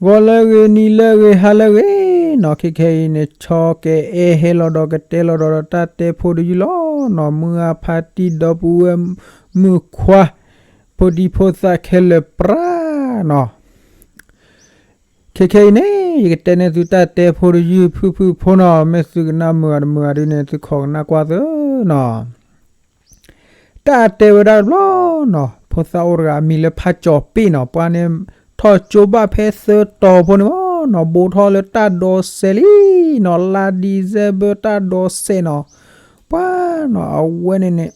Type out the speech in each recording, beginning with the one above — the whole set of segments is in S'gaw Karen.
ဂီၤလၢအဂ့ၤ နံၤလၢအဂ့ၤ ဟါလၢအဂ့ၤနီၤ, ခဲခဲအံၤန့ၣ် ဆီကအဲၣ်ဟဲလီၤဒီးကတဲလီၤဒီးတၢ်တဲဖိတယုၢ်လီၤနီၤ, မုၢ်အါဖါတံၢ်ဒီပုၢ်ဝဲၢ်မုၣ်ခွါ ဖိဒံဖိသၣ်ခဲလၢာ်ပြးနီၤ. ခဲခဲအံၤန့ၣ် ယကတဲန့ၢ်သုတၢ်တဲဖိတယုၢ်ဖုၣ်ဖုၣ်ဖိနီၤ, မ့ၢ်သုကနၣ်မုာ်ဂ့ၤတမုာ်ဂ့ၤဒ်န့ၣ် သုခိးကနၣ်ကွၢ်သ့နီၤ. တၢ်တဲဝဲဒၣ်တဘျီနီၤ, ဖိသၣ်အိၣ်တဂၤအမံၤလၢဖါကၠီၤပ့ၣ်နီၤ, ပှၤန့ၣ်ထီၣ်ကၠိဘၣ်ဖဲသၢတီၤဖိန့ၣ်မ့ၢ်နီၤ, ဘူးထီၣ်လၢတၢ်ဒိးစဲးလံနီၤ, လါဒံၣ်စဲဘၢၣ်တၢ်ဒိးစဲးနီၤ, ပှၤနီၤ အဝဲန့ၣ်န့ၣ်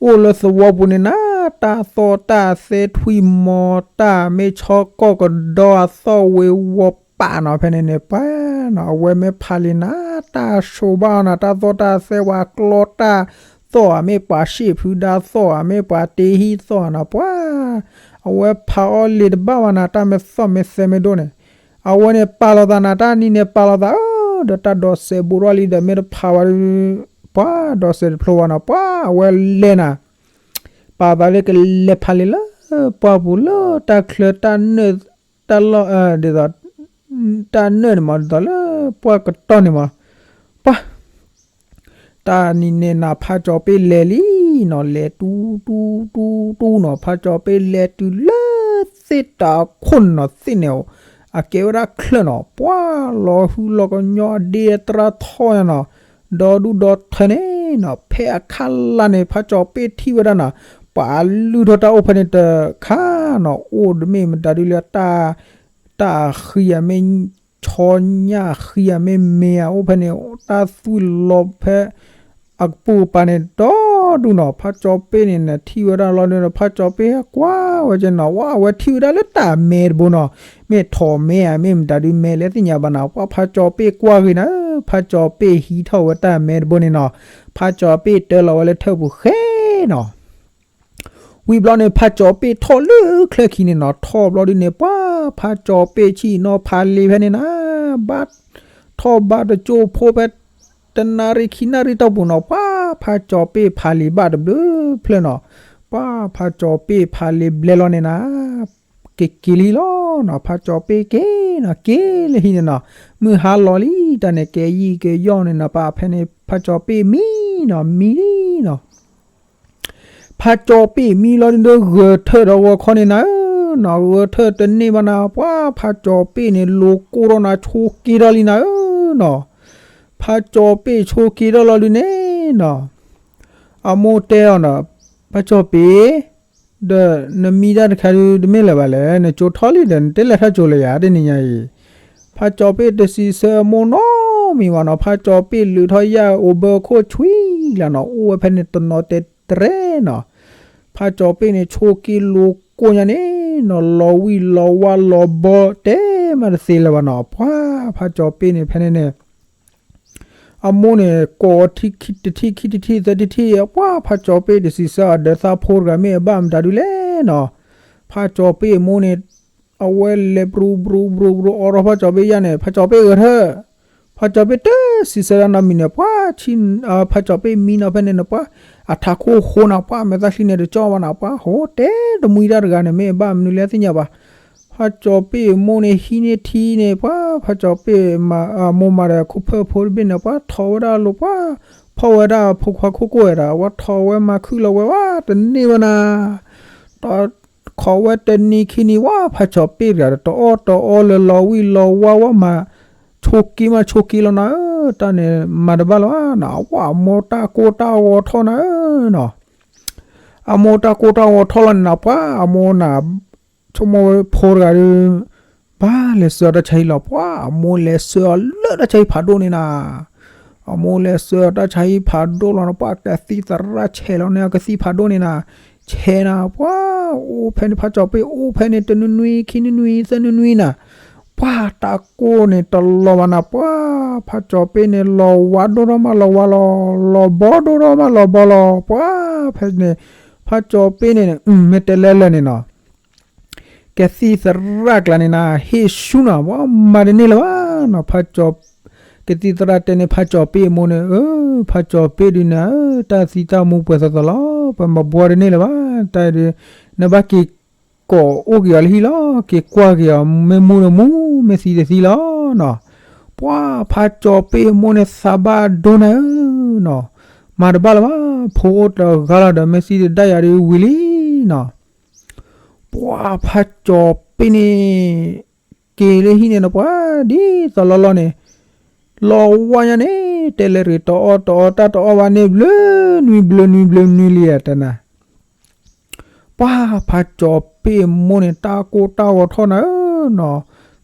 အိၣ်လၢသဝီပူၤန့ၣ်နၤ, တၢ်သီၣ်တၢ်သဲထွံၣ်မီၤ တၢ်မ့ၢ်ဆီကီၢ်ကဒီအသီၣ်ဝ့ၤဝီၤပာ်နီၤ, ဖဲန့ၣ်န့ၣ် ပှၤနီၤ အဝဲမ့ၢ်ဖးလံာ်နၤ, တၢ်ဆိးဘၣ်အီၤနၤ, တၢ်သီၣ်တၢ်သဲဝဲကျီတၢ်သီၣ်ဧါ, မ့ၢ်ပှၤရှ့ၣ်ဖုဒါသီၣ်ဧါ, မ့ၢ်ပှၤတ့ဟံၣ်သီၣ်ဧါနီၤ, ပှၤ အဝဲဖးအီၤလံာ်တဘၣ်ဘၣ်နၤ, တၢ်မ့ၢ်သီၣ်မ့ၢ်သဲမ့ၢ်ဒိၣ်န့ၣ်, အဝဲန့ၣ်ပာ်လီၤသးနၤ, တၢ်နံၤန့ၣ်ပာ်လီၤသးဧၢ, ဒီးတၢ်ဒိးစဲးဘူးထီၣ်လံဒီး မ့ၢ်တဖးဝဲဒီး ပှၤဒိးစဲးတဖျိဝဲနီၤ, ပှၤအဝဲလဲၤနၤ, ပာ်သးလၢကလဲၤဖးလံာ်လၢပှၢ်ပူၤလၢတၢ်ချၢတၢ်နၢၣ် တၢ်လီၢ် ဒ်သိး တၢ်နၢၣ်န့ၣ်မး ဒ်သိးလၢပှၢ်ကတီၢ်န့ၣ်မး, ပှၤ တၢ်နံၤန့ၣ်နၤ ဖါကၠီၤပ့ၣ်လဲၤလံနီၤ, လဲၤတူတူတူတူနီၤ, ဖါကၠီၤပ့ၣ်လဲၤတုၤလၢသ့ၣ်တၢ်ခိၣ်န့ၣ်နီၤ, သ့ၣ်န့ၣ် အကဲဝဲဒၣ်ချၢၣ်နီၤ, ပှၤလီၤဟုလီၤကညီအဒ့အတြၢ်ထီၣ်ညါနီၤ, ဒီဒူၣ်ဒီထၢန့ၣ်နီၤ, ဖဲအခါလၢ်န့ၣ် ဖါကၠီၤပ့ၣ်ထံၣ်ဝဲဒၣ်နီၤ, ပှၤလုၢ်ထီၣ်တၢ်အိၣ်ဖဲန့ၣ်တခါနီၤ, အိၣ်တမ့ၢ်မတၤဒုလၢတၢ် တၢ်ဃံဧါမ့ၢ် ဆီညၣ်ဃံဧါမ့ၢ်မ့ၤဧါ အိၣ်ဖဲန့ၣ် တၢ်သွံၣ်လီၤဖဲ အကပိာ်ကပၤန့ၣ် ဒီဒူၣ်နီၤ, ဖါကၠီၤပ့ၣ်န့ၣ်နၤ ထံၣ်ဝဲဒၣ်လီၤဒုးနီၤ, ဖါကၠီၤပ့ၣ်ဟဲကွၢ်ဝဲကဲနီၤ, ဝဲ အဝဲထံၣ်ဝဲဒၣ်လၢတၢ်မဲတဘိနီၤ, မ့ၢ်ထိးမဲဧါ မ့ၢ်မတၤဒုးမဲလဲၣ်သ့ၣ်ညါဘၣ်နီၤ, ပှၤဖါကၠီၤပ့ၣ်ကွၢ်ဂ့ၤနၤ, ဖါကၠီၤပ့ၣ်ဟံးထီၣ်ဝဲတၢ်မဲတဘိန့ၣ်နီၤ, ဖါကၠီၤပ့ၣ်တၢလီၤဝဲလၢထၢၣ်ပူၤဃဲနီၤ ဝံၤဘျီန့ၣ် ဖါကၠီၤပ့ၣ်ထီၣ်လၢချၢခံန့ၣ်နီၤ, ထီၣ်ဘျီဒုန့ၣ် ပှၤဖါကၠီၤပ့ၣ်ဆ့ၣ်နီၤဖးလံာ်ဖဲန့ၣ်နၤ, ဘၣ်ထီၣ်ဘၣ်တကၠိဖိဖဲ တနၣ်ရံၣ်ခံနၣ်ရံၣ်တီၢ်ပူၤနီၤ, ပှၤဖါကၠီၤပ့ၣ်ဖးလံာ်ဘၣ်တဘျုးဖျၢၣ်နီၤ, ပှၤဖါကၠီၤပ့ၣ်ဖးလံာ်ဘျဲလီၤန့ၣ်နၤ က့ၤက့ၤလံလီၤနီၤ, ဖါကၠီၤပ့ၣ်က့ၤနီၤ က့ၤလၢဟံၣ်န့ၣ်နီၤ, မုၢ်ဟါလီၤလံ တၢ်န့ၣ်ကဲယံာ်ကဲယီၣ်န့ၣ်နီၤ, ပှၤဖဲန့ၣ် ဖါကၠီၤပ့ၣ်မံနီၤ မံလံနီၤ ဖါကၠီၤပ့ၣ်မံလီၤဒုဒီး ဂဲၤထၢၣ်ဒီးဂီၤခီန့ၣ်နၤဧၢနီၤ, ဂဲၤထၢၣ်တန့ၢ်ဘၣ်နၤ, ပှၤဖါကၠီၤပ့ၣ်န့ၣ် လိၤကိၢ်ထီၣ်နၤ ဆိးက့ထီၣ်လံနၤဧၢနီၤ, ဖါကၠီၤပ့ၣ်ဆိးက့ထီၣ်လီၤဒုန့ၣ်နီၤ, အမိၢ်တဲအီၤနီၤ, ဖါကၠီၤပ့ၣ် ဒီးနမံတၢ်တခါဒုး တမ့ၢ်လၢၤဘၣ်လဲၣ်, နကၠိထီၣ်လံဒီး နတလဲၤထီၣ်ကၠိလၢၤယၤ တနံၤညါအံၤ, ဖါကၠီၤပ့ၣ်တစံးဆၢအမိၢ်နီတမံၤဘၣ်နီၤ, ဖါကၠီၤပ့ၣ်လုးထီၣ်ယၣ်အိၣ်ဘၢခိၣ်ဆွံလီၤနီၤ, အိၣ်ဝဲဖဲန့ၣ်တနီၤတဲတရဲနီၤ, ဖါကၠီၤပ့ၣ်န့ၣ် ဆိးက့လိၤကိၢ်ညါန့ၣ်နီၤ, လီၤဝံၣ်လီၤဝါလီၤဘီတဲမးတသ့လၢၤဘၣ်နီၤ, ပှၤဖါကၠီၤပ့ၣ်န့ၣ် ဖဲန့ၣ်န့ၣ် အမိၢ်န့ၣ် ကိးတထံၣ်ခံထံၣ်သၢထံၣ်ထံၣ်, ပှၤဖါကၠီၤပ့ၣ်တစံးဆၢအဒီးသးဖိတဂၤမ့ၢ်အဘၣ်မတၤဒုလဲၣ်နီၤ, ဖါကၠီၤပ့ၣ်အမိၢ်န့ၣ် အဝဲလဲၤပြူပြူပြူပြူ အိးထီၣ်ဖါကၠီၤပ့ၣ်ယၣ်န့ၣ် ဖါကၠီၤပ့ၣ်ဂဲၤထၢၣ်, ဖါကၠီၤပ့ၣ်တစံးဆၢဒၣ်နီတမံၤန့ၣ် ပှၤ ဖါကၠီၤပ့ၣ်မံနီၤဖဲန့ၣ်န့ၣ် ပှၤ အထးခိၣ်ဟိနီၤ, ပှၤမဲာ်သၣ်ချံန့ၣ်တကၠီဘၣ်နီၤ, ပှၤဟိတဲတမှံတၢ်တဂၤန့ၣ် မ့ၢ်အဘၣ်မနုၤလဲၣ်သ့ၣ်ညါဘၣ် ဖါကၠီၤပ့ၣ်အမိၢ်န့ၣ် ဟံးန့ၢ်ထံန့ၣ် ပှၤဖါကၠီၤပ့ၣ် မိၢ်မၤဒီးခိၣ်ဖၢၣ်ဖိတဘ့ၣ်န့ၣ် ပှၤထီၣ်ဝဲဒၣ်လိၤ ပှၤဖီၣ်ဝဲဒၣ်ဖိခွါခိၣ်ကိၢ်ဝဲဒၣ် ပှၤထီၣ်ဝဲမၤခုၣ်လီၤဝဲ ဝဲတန့ၢ်ဘၣ်နၤ, ဒီးခိးဝဲတနံၤခံနံၤ ဝဲဖါကၠီၤပ့ၣ်တဂၤဒီး တအီၣ်တအီလၢလီၤဝံၣ်လီၤဝါဝဲမၤ ဆိးက့မးဆိးက့လီၤနၤဧၢ, တၢ်န့ၣ်မၤတဘၣ်လၢၤဘၣ်နၤ, ဝဲအမိၢ်တၢ်ကိၢ်တၢ်ဂီၤထီၣ်နၤဧၢနီၤ အမိၢ်တၢ်ကိၢ်တၢ်ဂီၤထီၣ်လီၤန့ၣ်နၤ, ပှၤအမိၢ်နၤ ဆိကမိၣ်ဝဲဖိတဂၤဒီး ဘၣ်လဲၤဆှၢအီၤတၢ်ဆါဟံၣ်လီၤ, ပှၤအမိၢ်လဲၤဆှၢအီၤလၢတၢ်ဆါဟံၣ်ဖးဒိၣ်န့ၣ်နၤ, အမိၢ်လဲၤဆှၢအီၤတၢ်ဆါဟံၣ်ဖးဒိၣ်လီၤန့ၣ် ပှၤကသံၣ်သရၣ်ဆဲးလီၤန့ၣ် အကသံၣ်ဖးဒိၣ်န့ၣ်နၤ, ဆဲးနၤ ပှၤအိၣ်ဖဲန့ၣ် ဖါကၠီၤပ့ၣ်အိၣ်ဖဲန့ၣ် တနွံနွံ ခံနွံနွံ သၢနွံနွံနၤ ပှၤတၢ်ကိၢ်န့ၣ်တလီၤဘၣ်နၤ, ပှၤဖါကၠီၤပ့ၣ်န့ၣ် လီၤဝါဒိၣ်ထီၣ်မးလီၤဝါလီၤ, လီၤဘီဒိၣ်ထီၣ်မးလီၤဘီလီၤ, ပှၤဖဲန့ၣ် ဖါကၠီၤပ့ၣ်န့ၣ် မ့ၢ်တဲလဲၣ်လၢာ်န့ၣ်နီၤ ကသံၣ်သရၣ်ကျါန့ၣ်နၤ ဟ့ၣ်ဆူၣ်နၤ ပှၤမၤတန့ၢ်လၢၤဘၣ်နီၤ, ဖါကၠီၤ ကသံၣ်သရၣ်တဲန့ၣ် ဖါကၠီၤပ့ၣ်အမိၢ်န့ၣ် အၢ ဖါကၠီၤပ့ၣ်ဒုးနၤဧၢ, တၢ်သံတၢ်မူပှဲၤသီသီလီၤ, ပမၤဘှီတန့ၢ်လၢၤဘၣ်, တၢ်ဒုး နဘၣ်က့ၤ ကိးအိၣ်က့ၤအီၤလၢဟံၣ်လီၤ, က့ၤကွၢ်က့ၤအီၤ မ့ၢ်မူဒီးမူ, မ့ၢ်သံဒီးသံလီၤနီၤ. ပှၤဖးကၠီၤပ့ၣ်မိၢ်န့ၣ် သးဘၣ်ဒိနၤဧၢနီၤ, မၤတဘၣ်လၢၤဘၣ်, ဖိအိၣ်တဂၤလီၤဒီး မ့ၢ်သံဒီးဒၣ်ယၤဒီးဝံၤလံနီၤ. ပှၤဖးကၠီၤပ့ၣ်န့ၣ် က့ၤလၢဟံၣ်န့ၣ်နီၤ ပှၤဒ်သိးလီၢ်လီၢ်န့ၣ် လီၤဝါညါန့ၣ် တဲလဲၤရ့ၣ်တအီၣ်တအီတၢ်တအီၣ်ဘၣ်န့ၣ် ဘျၢနွံဘျၢနွံဘျၢနွံလံဧါတနၤ. ပှၤဖးကၠီၤပ့ၣ်မိၢ်န့ၣ် တၢ်ကိၢ်တၢ်ဂီၤထီၣ်နၤဧၢနီၤ,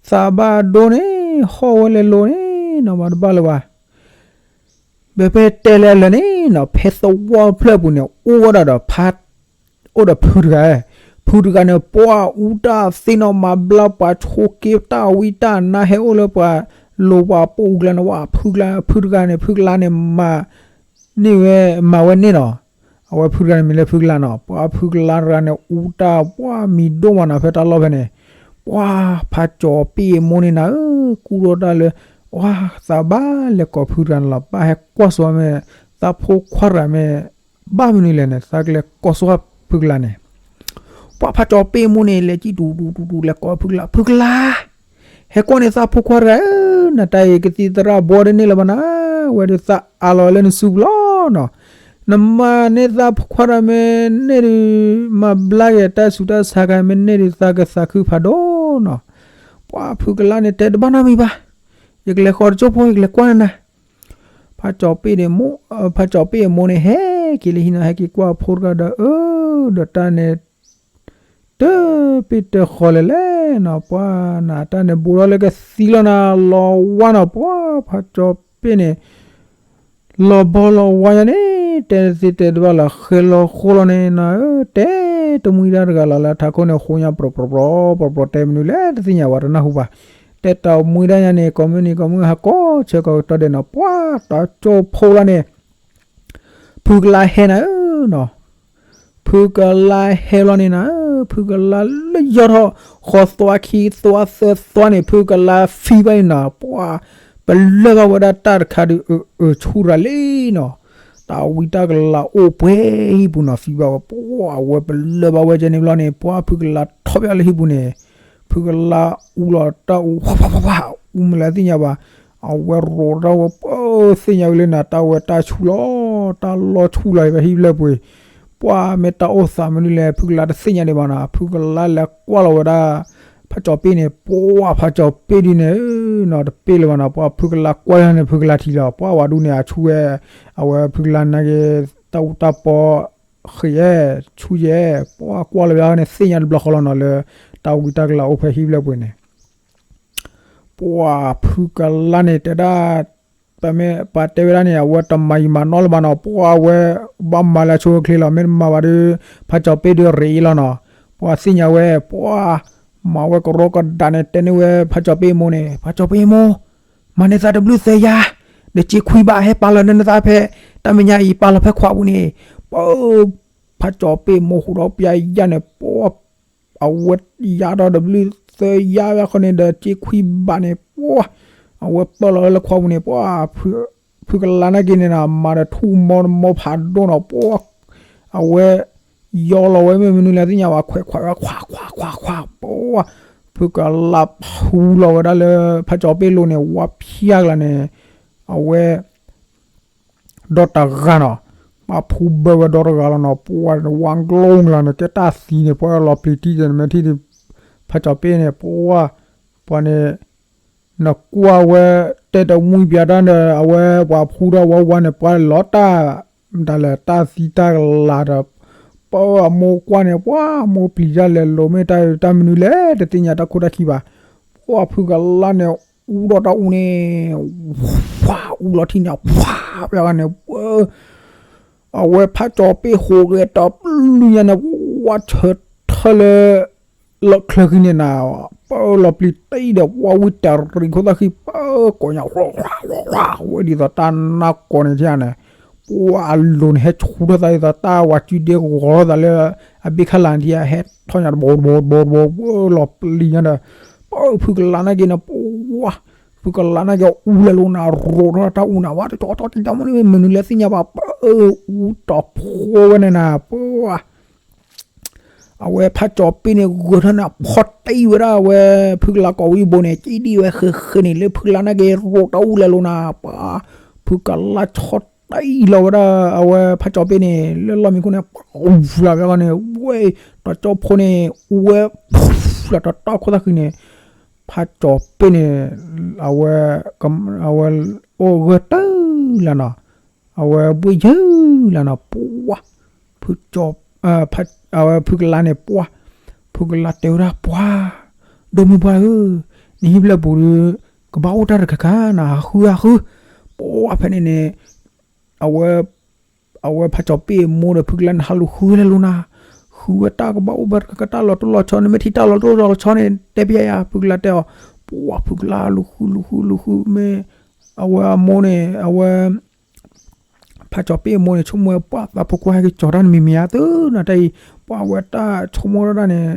သးဘၣ်ဒိန့ၣ် ဟီၣ်ဝဲလဲၤလိၤန့ၣ်နီၤ မၤတဘၣ်လၢၤဘၣ်. ဖဲဖဲတဲလၢအလၢာ်န့ၣ်နီၤ ဖဲသဝီဖျၢၣ်ပူၤန့ၣ် အိၣ်ဝဲဒၣ်ဒီးဖး အိၣ်ဒီးဖုတဂၤ, ဖုတဂၤန့ၣ် ပှၤအူတၢ်သ့နီၤ မၤဘျါပှၤဆိးက့တၢ်ဝံတၢ်နါ ဟဲအိၣ်လၢပှၤလိၤပှၤပိာ်အူကျါန့ၣ် ဝဲဖုကျါ ဖုတဂၤန့ၣ် ဖုကလါန့ၣ် မၤန့ၢ်ဝဲ မၤဝဲန့ၣ်နီၤ. အဝဲဖုတဂၤန့ၣ်မံၤလၢဖုကလါနီၤ, ပှၤဖုကလါတဂၤန့ၣ် အူတၢ် ပှၤမံၤဒိၣ်မးနီၤ ဖဲတၢ်လီၢ်ဖဲန့ၣ်. ပှၤဖးကၠီၤပ့ၣ်မိၢ်န့ၣ်နၤဧၢ ကူၣ်ထီၣ်တၢ်လၢ ပှၤသးဘၣ်လဲၤကိးဖုတဂၤန့ၣ်လီၤ, ဘၣ်ဟဲကွၢ်စိမ့ၢ် သးဖိခွါတဂၤမ့ၢ် ဘၣ်မနုၤလဲၣ်န့ၣ် သးကလဲၤကိးစိဖုကလါန့ၣ်. ပှၤဖးကၠီၤပ့ၣ်မိၢ်န့ၣ် လဲၤကံၣ်တူတူတူတူ လဲၤကိးဖုကလါ, ဖုကလါ, ဟဲကွၢ်န့ၢ်သးဖိခွါတဂၤဧၢ, နတၢ်အံၤကသံၣ်သရၣ်ဘီတန့ၢ်လၢၤဘၣ်နၤ, ဝဲဒုးသးအးလီၤလၢနစုပူၤလီၤနီၤ. နမၤန့ၢ်သးဖိခွါတဂၤမ့ၢ်န့ၢ်ဒုး မၤဘျါက့ၤတၢ်ဆူးတၢ်ဆါကမ့ၢ်န့ၢ်ဒုး သးကသးခုဖးဒိၣ်နီၤ. ပှၤဖုကလါန့ၣ် တဲတဘၣ်နီတမံၤဘၣ်, ယကလဲၤဃီတကၠိၢ်ဖိ ယကလဲၤကွၢ်န့ၢ်နၤ. ဖးကၠီၤပ့ၣ်န့ၣ် ဖးကၠီၤပ့ၣ်အမိၢ်န့ၣ် ဟဲက့ၤလၢဟံၣ်နီၤ, ဟဲက့ၤကွၢ်ဖိတဂၤဒီး အၢ ဒီးတၢ်န့ၣ် တပ့ၢ်တဃီလဲၣ်လဲၣ်နီၤ, ပှၤနၤတၢ်န့ၣ် ဘူးထီၣ်လၢကသံလီၤနၤ, လီၤဝါနီၤ, ပှၤဖးကၠီၤပ့ၣ်န့ၣ် လီၤဘီလီၤဝါယါန့ၣ် တဲသ့တဲတဘၣ်လၢၤ ဃဲလီၤဃိလီၤန့ၣ်နၤဧၢ, တဲတမှံဒၣ်တဂၤလီၤလၢထးခိၣ်န့ၣ် ဃိညါပြီပြီပြီပြီပြီ တဲမနုၤလဲၣ်တသ့ၣ်ညါဝဲ တနၢ်ဟူဘၣ်, တဲတမှံဒၣ်ညါန့ၣ် ကိးမုၢ်နံၤကိးမုၢ်ဟါ ကိးဆၢကိးကတီၢ်ဒဲးနီၤ, ပှၤတကၠိၢ်ဖိလီၤန့ၣ် ဖုကလါဟဲနၤဧၢနီၤ, ဖုကလါဟဲလီၤန့ၣ်နၤ, ဖုကလါလၢယီၢ်ထီၣ် ဃီသွါခံသွါသၢသွါန့ၣ် ဖုကလါဖံဘၣ်န့ၣ်နၤ, ပှၤ ပလၢၢ်ဘၣ်ဝဲဒၣ်တၢ်တခါဒုး အၢ အၢ ဆူၣ်ရၤလံနီၤ, တၢ်ဝံတၢ်ကလၤအိၣ်ပှဲၤဟံၣ်ပူၤနီၤ, ဖံဘၣ်ဝဲ ပှၤအဝဲပလၢၢ်ဘၣ်ဝဲကဲန့ၣ်ဘျီန့ၣ် ပှၤဖုကလါထီၣ်ဘၣ်လၢဟံၣ်ပူၤန့ၣ် ဖုကလါအူလီၤတၢ်အူ ဝါဝါဝါဝါ အူမလဲၣ်သ့ၣ်ညါဘၣ်, အဝဲရိးတၢ်ဝဲ ပသ့ၣ်ညါဝဲလၢနၤ တၢ်ဝဲတၢ်ဆူၣ်လီၤ တၢ်လီၢ်ဆူၣ်လီၤ ဖဲဟံၣ်ဖျၢၣ်ပူၤ, ပှၤမ့ၢ်တၢ်အိၣ်သးမနုၤလဲၣ် ဖုကလါတသ့ၣ်ညါဒံးဘၣ်နီၤ, ဖုကလါလဲၤကွၢ်လီၤဝဲဒၣ် ဖးကၠီၤပ့ၣ်န့ၣ် ပှၤဖးကၠီၤပ့ၣ်ဒုးန့ၣ်နီၤ တပ့ၢ်လၢၤဘၣ်နီၤ, ပှၤဖုကလါကွၢ်န့ၣ် ဖုကလါထံၣ်လီၤ ပှၤဝၤဒူန့ၣ် အဆူၣ်ဝဲ, အဝဲဖုကလါနာ်က့ၤ တၢ်အူတၢ်ပီ ဃ့ၢ်ယဲ ဆူၣ်ယဲ, ပှၤကွၢ်လီၤဝဲန့ၣ် သ့ၣ်ညါတဘျီဃီလီၤနီၤ လၢတၢ်ဝံတၢ်ကလၤအိၣ်ဖဲဟံၣ်ဖျၢၣ်ပူၤန့ၣ် ပှၤဖုကလါန့ၣ်တဲဒၣ်, ပမ့ၢ်ပှၤတဲဝဲဒၣ်န့ၣ် အဝဲတမၤယံာ်မၤနီၢ်လၢၤဘၣ်နီၤ, ပှၤဝဲဘၣ်မၤလၢအဆိအချ့လီၤ, မ့ၢ်တမၤဘၣ်ဒီး ဖးကၠီၤပ့ၣ်ဒုးရ့းအံၤလီၤနီၤ, ပှၤသ့ၣ်ညါဝဲ ပှၤမၤဝဲကရီကဒးန့ၣ် တဲန့ၢ်ဝဲဖးကၠီၤပ့ၣ်မိၢ်န့ၣ် ဖးကၠီၤပ့ၣ်မိၢ်, မၤန့ၢ်သးတဘျုးသၢယါ, ဒီးစ့ခွံဘးဟဲပာ်လီၤန့ၢ်နသးဖဲ တၢ်မဲာ်ညါအံၤ ပာ်လီၤဖဲခွးပူၤန့ၣ်, ပှၤ ဖးကၠီၤပ့ၣ်မိၢ်ဟူးဒီးပျၢ်ယါန့ၣ် ပှၤ အဝဲယါဒီးတဘျုးသၢယါဝဲဃီန့ၣ်ဒီး စ့ခွံဘးန့ၣ် ပှၤ အဝဲပာ်လီၤဝဲလၢခွးပူၤန့ၣ် ပှၤ ဖုကလါနာ်က့ၤန့ၣ်နီၤ မၤဒီးထူၣ်မီတမီဖးဒိၣ်နီၤ ပှၤ အဝဲ ယီလီၤဝဲမ့ၢ်မနုၤလဲၣ်သ့ၣ်ညါဘၣ် ခွဲးခွးဝဲ ခွးခွးခွးခွး ပှၤ ဖုကလါဖူလီၤဝဲဒၣ်လၢ ဖးကၠီၤပ့ၣ်လိၤန့ၣ် ဝါဖျါကလါန့ၣ် အဝဲ ဒီတဂၤနီၤ, ပှၤဖူဘၢဝဲဒီတဂၤလီၤနီၤ, ပှၤဝါကျိကျါန့ၣ် ကဲတၢ်သံန့ၣ် ပှၤလီၤပျံၤတံၢ်န့ၣ် မ့ၢ်ထံၣ်ဒုး ဖးကၠီၤပ့ၣ်န့ၣ် ပှၤ ပှၤန့ၣ် နကွၢ်ဝဲ တဲတမှံပၠးတၢ်ဒီး အဝဲပှၤဖူထီၣ်ဝါဝါန့ၣ် ပှၤလီၤတၢ် မတၤလဲၣ် တၢ်သံတၢ်ကလၤဒီး ပှၤအမိၢ်ကွၢ်န့ၣ် ပှၤအမိၢ်ပျံၤတၢ်လဲၤလိၤမ့ၢ်တၢ် တၢ်မနုၤလဲၣ် တသ့ၣ်ညါတၢ်ခိၣ်တၢ်ခံဘၣ်, ပှၤဖုကလါန့ၣ် အူဒီးတၢ်အူန့ၣ် ဝါ အူလီၤထံန့ၣ် ဝါ ပှၤဂၤန့ၣ် ပှၤ အဝဲဖးကၠီၤပ့ၣ်ဟူးဂဲၤတပျုၢ်ညါန့ၣ် ဝါဆၢထၢၣ်လၢ လီၢ်ချၢဃံန့ၣ်နၤ, ပှၤလီၤပျံၤတံၢ်ဒီး ပှၤဝံတရံးခိၣ်သၣ်ဃံ ပှၤကိးညါ ဝဲဒ်သိးတၢ်နါကိးန့ၣ်ထံၣ်န့ၣ်, ပှၤအလိၤန့ၣ် ဟဲဆူထီၣ်သးဒ်သိးတၢ်ဝၤစုဒ့ဂီၤထီၣ်သးလၢ အဘ့ၣ်ခၣ်လၤထံၣ် ဟဲထီၣ်ညါတဘီတဘီတဘီတဘီ ပှၤလီၤပျံၤညါဒီး ပှၤဖုကလါနာ်က့ၤန့ၣ် ပှၤ ဖုကလါနာ်က့ၤအူလဲၤလိၤနၤ ရိးထီၣ်တၢ်အူနၤ ဝါတကၠီၤထီၣ်တံၢ်တၢ်မနုၤ မနုၤလဲၣ်သ့ၣ်ညါဘၣ် ပှၤအူတီၤဖိဝဲန့ၣ်နၤ ပှၤ အဝဲဖးကၠီၤပ့ၣ်န့ၣ် ဂဲၤထၢၣ်န့ၣ် ဖီၣ်တံၢ်ဝဲဒၣ်အဝဲ ဖုကလါကိးဝံၣ်ဘိန့ၣ် ကံဒံၣ်ဝဲဃဲးဃဲးန့ၣ် လၢဖုကလါနာ်က့ ရိးတၢ်အူၣ်လဲၤလိာ်နၤ ပှၤ ဖုကလါဆီတံၢ်လီၤဝဲဒၣ် အဝဲဖးကၠီၤပ့ၣ်န့ၣ် လၢလီၢ်မံခိၣ်န့ၣ် ပှၤဝဲန့ၣ် ဝဲ တီၤကၠိဖိန့ၣ် ဝဲ လၢတၢ်တီခိၣ်သၣ်ဃံန့ၣ် ဖးကၠီၤပ့ၣ်န့ၣ် အဝဲ အဝဲ အိၣ်ဂၢၢ်တၢၢ်လၢနီၤ အဝဲဘှ့ၣ်ယၢၢ်လၢနီၤ ပှၤ ဖုကၠီၤ အဝဲဖုကလါန့ၣ် ပှၤ ဖုကလါတဲဝဲဒၣ် ပှၤ ဒိၣ်မုၢ်ပှၢ်ဧၢ, နဟံၣ်ဖျၢၣ်ပူၤဒီး ကဘၣ်အိၣ်တၢ်တခါခါနၤ ဟးဃုဟးဃု, ပှၤဖဲန့ၣ်န့ၣ် အဝဲ အဝဲဖးကၠီၤပ့ၣ်အမိၢ်ဒီး ဖုကလါန့ၣ် ဟးလူၤဃုလဲၤလိာ်နၤ, ဃုဝဲတၢ်ကဘၣ်အိၣ်ဘၣ်တခါခါ တၢ်လီၤတိၢ်လီၤဆီ နမ့ၢ်ထံၣ်တၢ်လီၤတိၢ်လီၤဆီန့ၣ် တဲပျဲယၤ ဖုကလါတဲအီၤ, ပှၤဖုကလါလူၤဃုလူၤဃုလူၤဃုမ့ၢ် အဝဲအမိၢ်န့ၣ် အဝဲ ဖးကၠီၤပ့ၣ်အမိၢ်န့ၣ် ဆိကမိၣ်ဝဲ ပှၤသးဖိခွါဟဲက့ၤကၠီၤတၢ်နမံၤမံၤဧါ သုနတၢ်အံၤ, ပှၤဝဲတၢ်ဆိကမိၣ်ဒၣ်န့ၣ်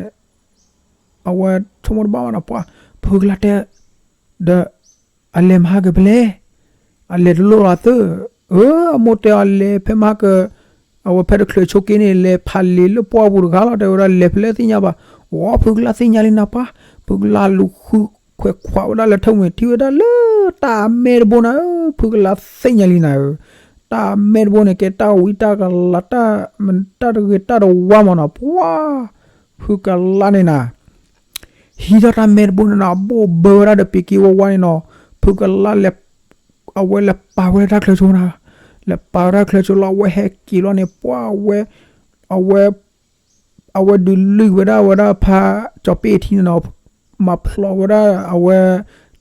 အဝဲဆိကမိၣ်တဘၣ်ဘၣ်နီၤ ပှၤ ဖုကလါတဲ ဒီး အလဲၤမဟါကဖဲလဲၣ်, အလဲၤတလိၣ်လီၤသု, အၢ အမိၢ်တဲအီၤလဲၤဖဲမဟါက အဝဲဖဲတချုးဆိးက့န့ၣ် လဲၤဖးလံာ်လၢပှၢ်ပူၤတဂၤလီၤ တဲဝဲဒၣ် လဲၤဖဲလဲၣ်သ့ၣ်ညါဘၣ်, အိ ဖုကလါသ့ၣ်ညါလံနၤပှၤ, ဖုကလါလူၤဃုခွဲးခွးဝဲဒၣ်လၢထၢၣ်မှံၤထံၣ်ဝဲဒၣ်လၢတၢ်အမဲတဘိနၤဧၢ, ဖုကလါသ့ၣ်ညါလံနၤဧၢ, တၢ်အမဲတဘိန့ၣ် ကဲတၢ်ဝံတၢ်ကလၤ တၢ်တဂ့ၤတၢ်တဝါမးနီၤ ပှၤ ဖုကလါန့ၣ်နၤ ဟံးထီၣ်တၢ်မဲတဘိန့ၣ်နီၤ ဘိၣ်ဘၢဝဲဒၣ်ဒီးပံၤက့ဝါဝါန့ၣ်နီၤ, ဖုကလါလဲၤ အဝဲလဲၤပာ်ဝဲဒၣ်တၢ်ချၢဆိနၤ, လဲၤပာ်ဝဲဒၣ်ချၢဆိလီၤ အဝဲဟဲက့ၤလီၤန့ၣ် ပှၤဝဲ အဝဲ အဝဲဒုးလုၢ်ဝဲဒၣ်ဝဲဒၣ်ဖးကၠီၤပ့ၣ်ထံန့ၣ်နီၤ, မၤဖျိးဝဲဒၣ်အဝဲ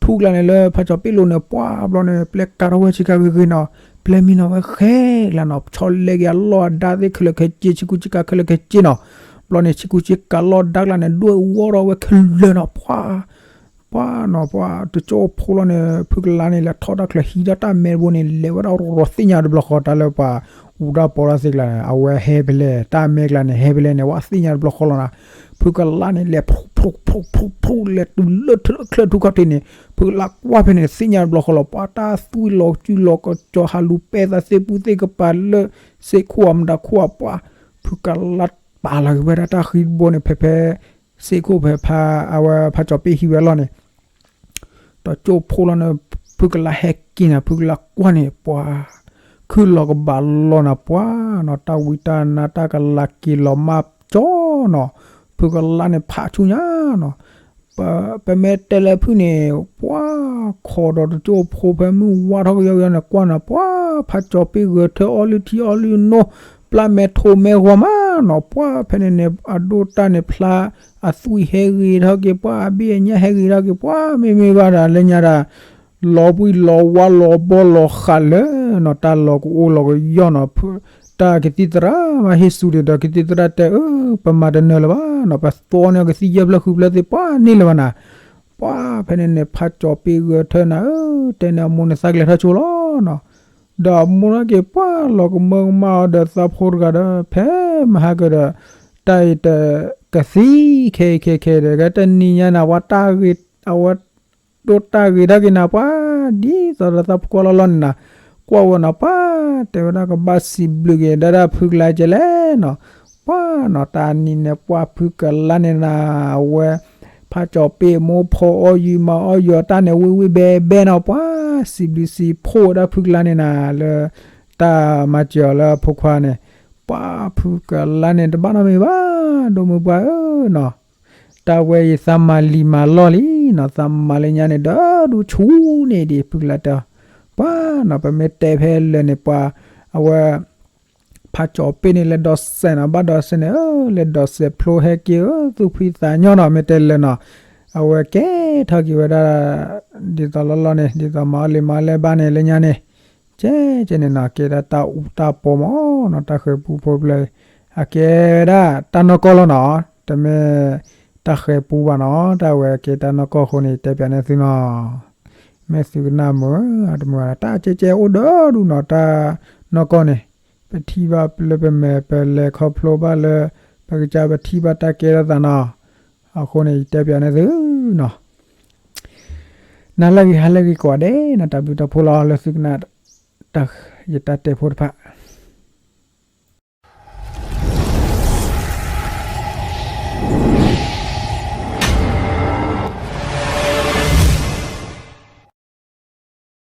ထူကျါန့ၣ်လၢဖးကၠီၤပ့ၣ်လိၤန့ၣ် ပှၤဘျီန့ၣ် ပျဲကၤထီၣ်ဝဲဆ့ကၤဂ့ၤဂ့ၤနီၤ, ပျဲမံနီၤဝဲဃဲကျါနီၤ, ဆီလဲက့ၤအလီၢ်အဒါသ့ၣ်ခဲလၢာ်ခဲဆ့ ဆ့ကူဆ့ကၤခဲလၢာ်ခဲဆ့နီၤ, ဘျီန့ၣ် ဆ့ကူဆ့ကၤလီၢ်ဒါကျါန့ၣ် ဒွဲၣ်ဝီထီၣ်ဝဲခဲလၢာ်နီၤ, ပှၤ ပှၤနီၤ ပှၤတကၠိဖိလီၤန့ၣ် ဖုကလါန့ၣ် လဲၤထီၣ်တၢ်ချၢဟံးထီၣ်တၢ်မဲတဘိန့ၣ် လဲၤဝဲဒၣ်ရိၤရိၤသ့ၣ်ညါတဘျီဃီ တၢ်လၢပှၤဝူတၢ်ပီတၢ်သ့ကျါန့ၣ် အဝဲဟဲဖဲလဲၣ် တၢ်မဲကျါန့ၣ် ဟဲဖဲလဲၣ်န့ၣ် ဝဲသ့ၣ်ညါတဘျီဃီလီၤနၤ, ဖုကလါန့ၣ် လဲၤဖျိဖျိဖျိဖျိ လဲၤတုၤလၢချၢထူခီၣ်ထံးန့ၣ် ဖုကလါကွၢ်ဖဲန့ၣ် သ့ၣ်ညါတဘျီဃီလီၤ ပှၤတၢ်သွံၣ်လီၤစုလီၤကစီၤ ဟးလူၤပဲသးသ့ၣ်ပူၤသ့ၣ်ကပၤလၢ စ့ၢ်ခိၣ်အမတၤခိၣ်အပှၤ ဖုကလါပာ်လီၤက့ၤဝဲဒၣ်တၢ်ဃံတဘိန့ၣ် ဖဲဖဲ စ့ၢ်ခိၣ်ဖဲဖး အဝဲဖးကၠီၤပ့ၣ်ဟံးဝဲအလီၢ်န့ၣ် တကၠိဖိလီၤန့ၣ် ဖုကလါဟဲက့ၤနၤ ဖုကလါကွၢ်န့ၣ် ပှၤ ခုၣ်လီၤကဘၣ်လီၤနၤ ပှၤနီၤ တၢ်ဝံတၢ်နါတၢ်ကလၤက့ၤလီၤမၢ်ကၠီနီၤ ဖုကလါန့ၣ် ဖးဆူညါနီၤ ပမ့ၢ်တဲလၢဖုၣ်န့ၣ် ပှၤခိးဒီးတကၠိဖိဖဲမုၢ်ဝါထီၣ်ကယီကယီန့ၣ် ကွၢ်နၤ ပှၤဖးကၠီၤပ့ၣ်ဂဲၤထၢၣ်အီလုၢ်ထံအီလုၢ်နိ ပျၢ်မဲာ်ထိးမဲာ်ဂီၤမးနီၤ ပှၤဖဲန့ၣ်န့ၣ် အဒိၣ်တၢ်န့ၣ်ဖျါ အသွံၣ်ဟဲဂ့ၤထီၣ်က့ၤ ပှၤအဘ့ၣ်အညၣ်ဟဲဂ့ၤထီၣ်က့ၤ ပှၤမ့မ့ၢ်ဘၣ်ဒီးလၢညါဒီး လီၤဘှံးလီၤဝါလီၤဘီလီၤဃးလၢနီၤ တၢ်လီၤကအိၣ်လီၤကယီၢ်နီၤ တၢ်ကသံၣ်သရၣ်မၤဟ့ၣ်စူၤဒံးဒီး ကသံၣ်သရၣ်တဲ အၢ ပမၤတနၢၤလၢၤဘၣ်နီၤ ပသီန့ၢ်ကသံၣ်ယဲၢ်ဖျၢၣ်ဃုဖျၢၣ်သ့ၣ် ပှၤန့ၢ်လၢၤဘၣ်နၤ ပှၤဖဲန့ၣ်န့ၣ် ဖးကၠီၤပ့ၣ်ဂဲၤထၢၣ်နၤဧၢ တဲန့ၣ်အမိၢ်န့ၣ် သးကလဲၤထီၣ်ဆိလီၤနီၤ ဒီးအမိၢ်န့ၣ်က့ၤ ပှၤလီၤကမၢကမၣ်အီၤဒီးသးဖိတဂၤဒီး ဖဲမဟါကဒီး တၢ်အံၤတ ကသံၣ်ခဲအံၤခဲခဲဒီး ကတနံၤညါနၤ ပှၤတၢ်ဂ့ၤ အဝဲ ဒိၣ်တၢ်ဂ့ၤထီၣ်က့ၤနၤ ပှၤ ဒ်သိးဒီးသးဖိကွၢ်လီၤလီၤန့ၣ်နၤ ကွၢ်ဝဲနီၤ ပှၤတဲဝဲဒၣ်ကဘၣ်စံးဘျုးက့ၤဒၣ်ဒၣ်ဖုကလါကဲလဲၣ်နီၤ ပှၤနီၤ တၢ်နံၤန့ၣ် ပှၤဖုကလါန့ၣ်နၤ အဝဲ ဖးကၠီၤပ့ၣ်မိၢ်ဖိအီၣ်ယံၤမၤအီၣ်ယံၤ အတၢ်န့ၣ် ဝ့ၢ်ဝ့ၢ်ဘဲဘဲနီၤ ပှၤ စံးဘျုးစံးဖှိၣ်ဝဲဒၣ်ဖုကလါန့ၣ်နၤ လၢ တၢ်မၤစၢၤအီၤလၢအဖိခွါန့ၣ် ပှၤဖုကလါန့ၣ် တဘၣ်နီတမံၤဘၣ် ဒိၣ်မုၢ်ပှၢ်ဧၢနီၤ တၢ်ဝဲအံၤသးမၤလံၤမၤလီၢ်လံနီၤ သးမၤလၢညါန့ၣ် ဒီးဒူၣ်ဆူၣ်န့ၣ်ဒံး ဖုကလါတဲ ပှၤနီၤ ပမ့ၢ်တဲဖဲလၢာ်န့ၣ် ပှၤ အဝဲ ဖးကၠီၤပ့ၣ်န့ၣ် လဲၤဒိးစဲးနီၤ ဘၣ်ဒိးစဲးန့ၣ် လဲၤဒိးစဲးဖျိဟဲက့ၤဧၢ သူၣ်ဖှံသးညီနီၤ မ့ၢ်တဲလၢာ်နီၤ အဝဲကဲထီၣ်က့ၤဝဲဒၣ် ဒ်သိးလီၤလီၤန့ၣ် ဒ်သိးမၤအီၣ်လံၤမၤအီၣ်လဲၢ်ဘၣ်န့ၣ် လၢညါန့ၣ် ကဲကဲန့ၣ်နီၤ ကဲဒၣ်တၢ်အူတၢ်ပီမးနီၤ တၢ်ဃဲၤပူဖိဖျၢၣ် အကဲဝဲဒၣ်တၢ်နီၢ်ကီၢ်လီၤနီၤ တမ့ၢ်တၢ်ဃဲၤပူဘၣ်နီၤ တၢ်ဝဲကဲတၢ်နီၢ်ကီၢ်အဃိန့ၣ် တဲပၠးန့ၢ်သုနီၤ မ့ၢ်သုကနၣ်မုာ် တမုာ် တၢ်ကဲကဲအိၣ်ဒီးဒူၣ်နီၤ တၢ်နီၢ်ကီၢ်န့ၣ် ပထံၣ်ဘၣ်လၢပမဲာ် ပလဲၤခီဖျိဘၣ်လၢ ပကစၢ်ပထံၣ်ဘၣ်တၢ်ကဲထီၣ်သးနီၤ အဃိန့ၣ် ယတဲပၠးန့ၢ်သုနီၤ နၤလၢအဂ့ၤ ဟါလၢအဂ့ၤကိးဂၤဒဲးနီၤ တၢ်ဘျုးတၢ်ဖှိၣ်လီၤ လၢသုကနၣ် ယတၢ်တဲဖိတဖၣ်